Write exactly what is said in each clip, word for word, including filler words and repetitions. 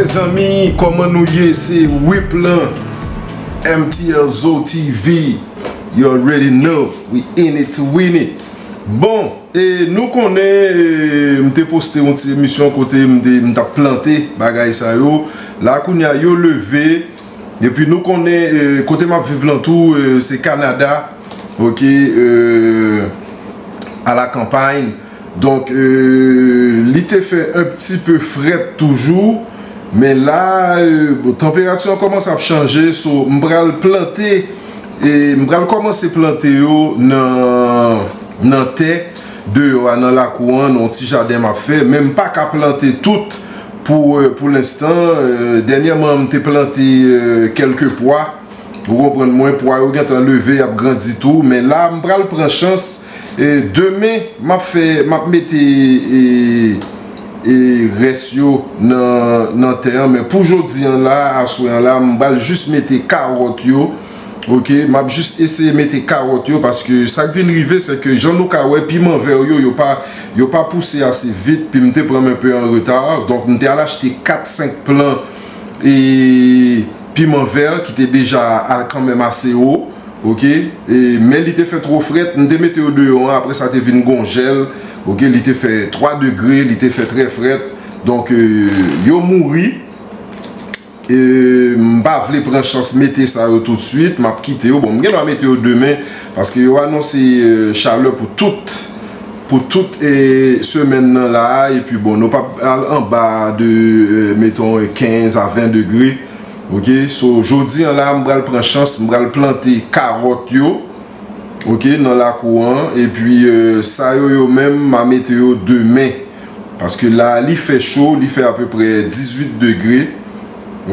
Mezanmi, kòman nou ye? Se Whip lan, M T L Zo T V. You already know, we in it to win it. Bon, e nou konnen, e, m te poste yon ti emisyon kote m te, m t ap plante bagay sa yo. La, kounye a, yo leve. Epi nou konnen, e, kote m ap viv lan tou, e, se Kanada. Ok, e, a la kanpay. Donk, e, li te fè un petit peu frèt toujou. Men la, e, bon, tanperati an kòmanse ap chanje. So, m pral plante, e, m pral kòmanse plante yo nan, nan tè deyò a, nan lakou an, nan yon ti jaden m ap fè. Men m pa ka plante tout pou, e, pou lenstan. E, dènyèman, m te plante, e, kèlke pwa. Ou konprann mwen, pwa yo gentan leve, y ap grandi tou. Men la, m pral pran chans. E, demen, m ap fè, m ap mete, e, e, rès yo nan, nan tè an. Men pou jodi an la, aswè an la, m pral jis mete kawòt yo. Ok, m ap jis eseye mete kawòt yo, paske sa k vin rive, se ke jan nou ka wè, piman vè yo, yo pa, yo pa pouse ase vit, pi m te pran m enpe an reta. Donk, m te al achte kat, senk plan, e, piman vè ki te deja a, kanmenm ase wo, ok? E, men li te fè twò frèt, m te mete yo deyò an, apre sa te vin gon jèl, ok? Li te fè twa degre, li te fè trè frèt. Donk, e, yo mouri. E, m pa vle pran chans mete sa yo toutswit, m ap kite yo. Bon, m gen dwa mete yo demen, paske yo anonse, e, chalè pou tout, pou tout, e, semèn nan la, epi bon, nou p ap al anba de, e, meton, e, kenz a ven degre. Ok, so, jodi an la, m pral pran chans, m pral plante kawòt yo, ok, nan lakou an, epi, e, sa yo, yo menm, m a mete yo demen. Paske la, li fè cho, li fè apeprè dizuit degre,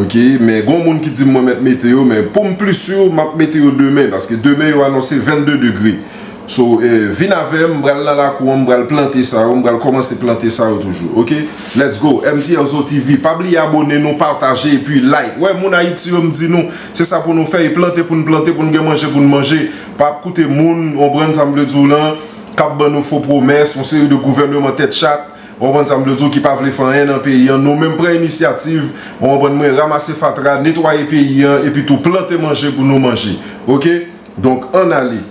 ok, men gon moun ki di m mwen mèt mete yo, men pou m pli si, m ap mete yo demen, paske demen yo anonse vennde degre. So, e, vin avè m, m pral nan lakou an, m pral plante sa yo, m pral kòmanse plante sa yo toujou, ok? Let's go, M T L Zo T V, pa bliye abone nou, pataje, epi like. Wè, moun Ayiti yo, m di nou, se sa pou nou fè, e plante pou n plante, pou n gen manje, pou n manje. Pa ap koute moun, w konprann sa m vle di w lan, k ap ban nou fo pwomès, yon seri de gouvèneman tèt chat, w konprann sa m vle di w, ki pa vle fè anyen nan peyi an. Nou menm pran inisyativ, w konprann mwen, ranmase fatra, netwaye peyi an, epi tou plante manje pou nou manje. Ok? Donk, ann ale.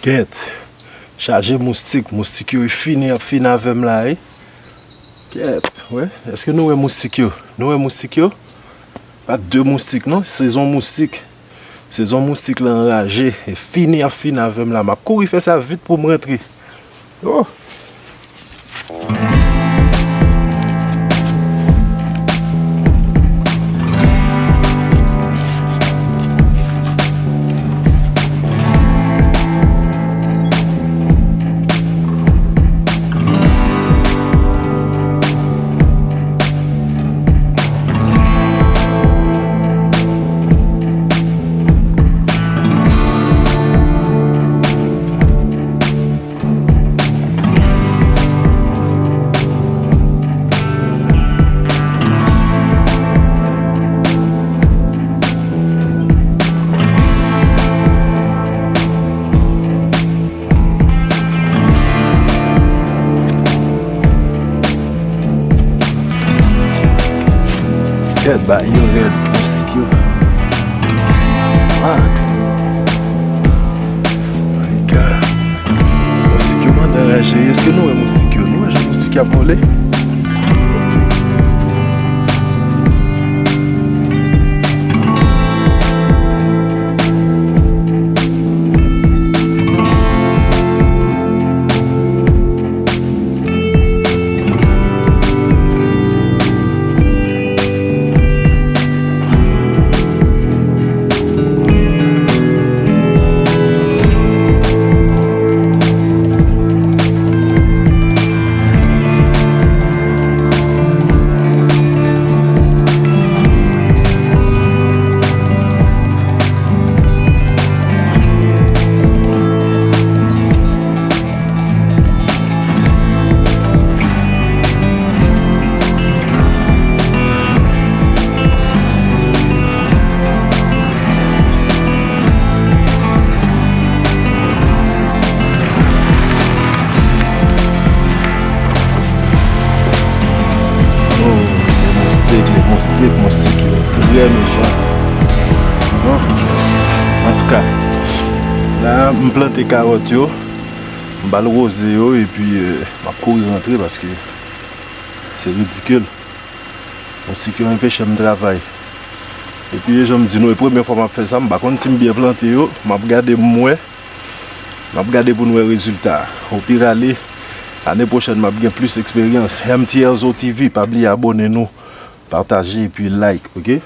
Kèt. Chaje moustik. Moustik yo fini ap fini avè m la, wi. Kèt, wè. Èske nou wè moustik yo? Nou wè moustik yo? Pa de moustik, non. Sezon moustik. Sezon moustik la anraje. E fini ap fini avè m la. M ap kouri fè sa vit pou m rantre. Oh! Kèt, bagay yo rèd, moustik yo. Ah. My God. Moustik yo mande anraje. Èske nou wè moustik yo? Nou wè jan moustik yo ap vole? Oh, les moustiques, les moustiques, moustik yo trè mechan. Bon, antouka, la, m plante kawòt yo, m ba l woze yo, epi, euh, m ap kouri rantre paske se ridikil. Moustik yo anpeche m travay. Epi, jan m di nou, e premye fwa m ap fè sa, m pa konn si m byen plante yo, m ap gade m wè. M ap gade pou n wè rezilta a. Opirale, ane pwochèn, m ap gen plis eksperyans. M T R Zo T V, pa bliye abòne nou, pataje epi like, oke?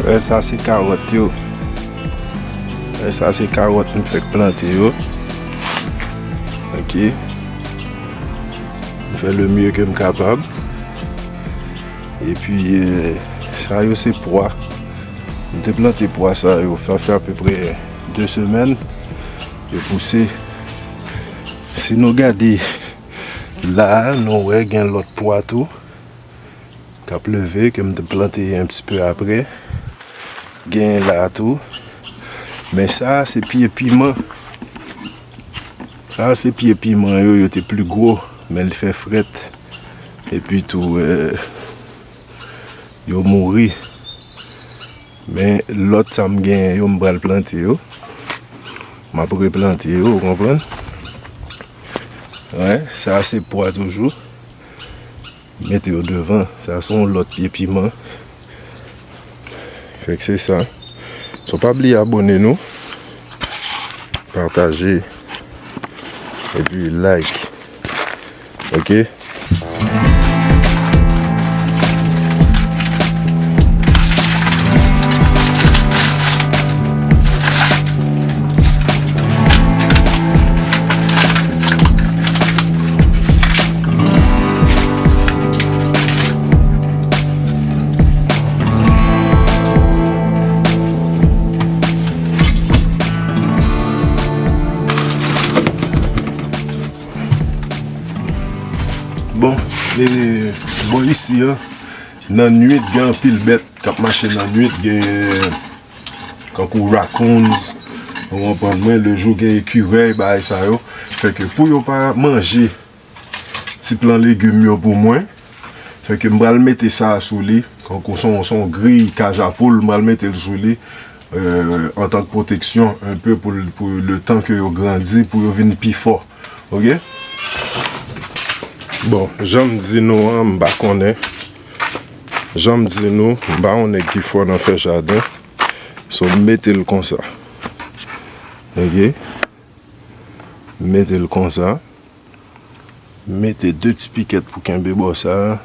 Wè, sa se kawòt yo. Wè, sa se kawòt m fèk plante yo. Ok. M fè le mieux ke m kapab. Epi, eh, sa yo se pwa. M te plante pwa sa yo, sa fè apeprè de semèn. Yo pouse. Si nou gade la, nou wè gen lòt pwa tou k ap leve, ke m te plante yon ti pe apre. Gen la tou. Men sa, se pye piman. Sa, se pye piman yo, yo te pli gwo, men li fè frèt. Epi tou, eh, yo mouri. Men lòt sa m genyen yo, m pral plante yo. M ap replante yo, ou konprann? Wè, sa se pwa toujou. Mete yo devan. Sa se yon lòt pye piman. Fèk se sa. So, pa bliye abòne nou, pataje, epi like. Ok? Bon, e, bò isi an, nan nwit, gen anpil bèt k ap mache nan nwit, gen kankou raccoons, ou konprann mwen, lejou gen ekirèy, bagay sa yo. Fè ke pou yo pa manje ti plan legim yo pou mwen, fè ke m pral mete sa sou li, kankou se yon, se yon griy kaj a poul, m pral mete l sou li, euh, antank pwoteksyon, enpe pou, pou le tan ke yo grandi, pou yo vin pi fò. Ok? Bon, jan m di nou an, m pa konnen. Jan m di nou, m pa yon nèg ki fò nan fè jaden. So, m mete l konsa. Ok? M mete l konsa. M mete de ti pikèt pou kenbe bò sa a.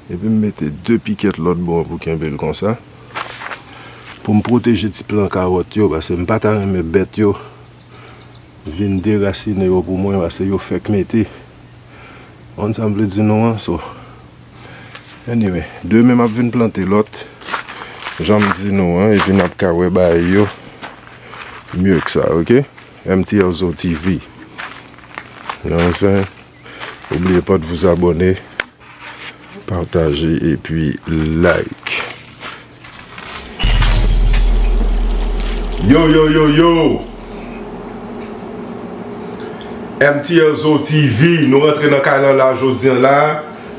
Epi m mete de pikèt lòt bò an pou kenbe l konsa. Pou m pwoteje ti plan kawòt yo, paske m pa ta renmen bèt yo vin derasine yo pou mwen, paske yo fèk mete. Konn sa m vle di nou an, so. Anyway, demen m ap vin plante lòt, jan m di nou an, epi n ap ka wè bagay yo mye k sa, ok? M T L Zo T V. You know what I'm saying? Oubliez pas de vous abonner, partager et puis like. Yo, yo, yo, yo! M T L Zo T V, nou rantre nan kay lan la jodi an la.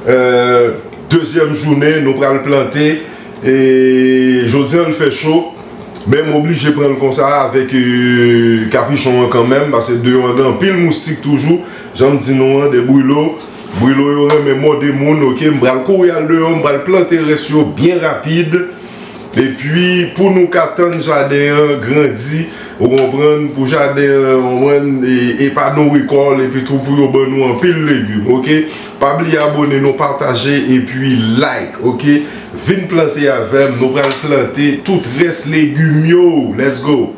Euh, dezyèm jounen, nou pral plante. E jodi an, l fè cho. Men m oblije pran l konsa avèk, euh, kapichon an kanmenm, paske deyò an gen anpil moustik toujou. Jan m di nou an, de brilo. Brilo yo renmen mòde moun, ok? M pral kouri al deyò, m pral plante rès yo byen rapid. Epi, pou nou ka tann jaden an grandi, ou konprann, pou jaden an, ou konprann, e, epanoui kò l, epi tou pou yo ban nou anpil legim, ok? Pa bliye abòne nou, pataje, epi like, ok? Vin plante avè m, nou pral plante tout rès legim yo. Let's go!